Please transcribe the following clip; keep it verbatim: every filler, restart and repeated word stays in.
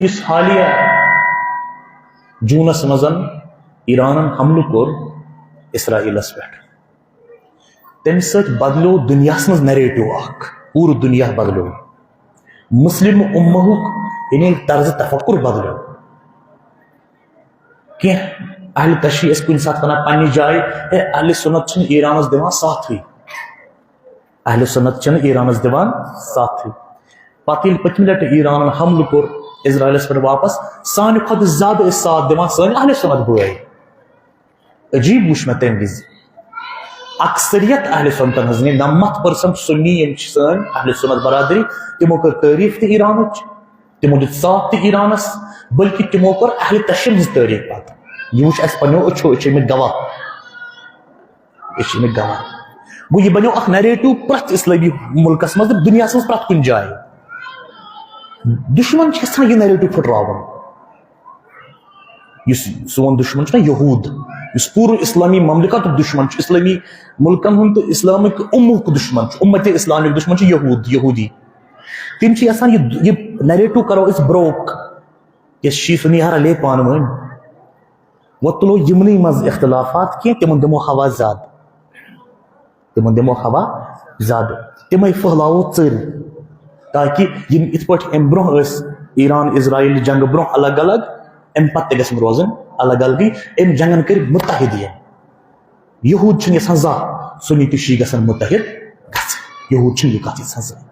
یُس حالیہ جوٗنَس منٛز ایرانن حملہٕ کوٚر اسرائیلس پٮ۪ٹھ، تَمہِ سۭتۍ بدلیو دُنیاہَس منٛز نیریٹو اکھ۔ پوٗرٕ دُنیا بدلیو، مسلم امہُک یعنی طرز تفکر بدلیو۔ کینٛہہ اہل تشیع ٲسۍ کُنہِ ساتہٕ وَنان پننہِ جایہِ، "ہے، اہل سنت چھِنہٕ ایرانس دِوان ساتھٕے، اہل سنت چھِنہٕ ایرانس دِوان ساتھٕے۔" پتہٕ ییٚلہِ پٔتمہِ لٹہِ ایرانن حملہٕ کوٚر اسرائیلس پٮ۪ٹھ واپس، سانہِ کھۄتہٕ زیادٕ ٲسۍ ساتھ دِوان سٲنۍ اہل سنت بٲے۔ عجیب وُچھ مےٚ تَمہِ وِزِ۔ اکثریت اہل سنتن ہٕنٛز، یعنی نَمَتھ پٔرسنٹ سُنی یِم چھِ سٲنۍ اہل سنت برادری، تِمو کٔر تعریف تہِ ایرانٕچ، تِمو دیُت ساتھ تہِ ایرانس، بلکہ تِمو کٔر اہل تشیعن ہٕنٛز تعریف پتہٕ۔ یہِ وُچھ اَسہِ پننیو أچھو، أسۍ چھِ اَمِکۍ گواہ۔ أسۍ چھِ اَمِکۍ گواہ۔ گوٚو، یہِ بنیو اکھ نیریٹو پرٛٮ۪تھ اسلٲمی مُلکس منٛز تہٕ دُنیاہس منٛز پرٛٮ۪تھ کُنہِ جایہِ۔ دُشمن چھِ یژھان یہِ نیریٹو پھٕٹراوُن۔ یُس سون دُشمن چھُنہ یہوٗد، یُس پوٗرٕ اسلامی مملکتُک دُشمن چھُ، اسلامی مُلکن ہُنٛد تہٕ اسلامٕکۍ امہُک دُشمن چھُ، امت اسلامیُک دُشمن چھُ یہوٗد، یہوٗدی۔ تِم چھِ یژھان یہِ، یہِ نیریٹو کرو أسۍ بروک، یہِ شی سُنی ہر علی پانہٕ ؤنۍ۔ وۄنۍ تُلو یِمنٕے منٛز اختلافات کینٛہہ، تِمن دِمو ہوا زیادٕ۔ تِمن دِمو ہوا زیادٕ، تِمے پھٔہلاوو ژٔرۍ، تاکہِ یِم یِتھ پٲٹھۍ اَمہِ برونٛہہ ٲسۍ ایران اسرائیل جنگہٕ برونٛہہ الگ الگ، اَمہِ پتہٕ تہِ گژھن روزٕنۍ الگ الگٕے۔ أمۍ جنگن کٔرۍ مُتحد یِم۔ یہوٗد چھِنہٕ یژھان زانٛہہ سُنی تہٕ شی گژھن مُتحد گژھٕنۍ۔ یہوٗد چھِنہٕ یہِ کتھ یژھان زانٛہہ۔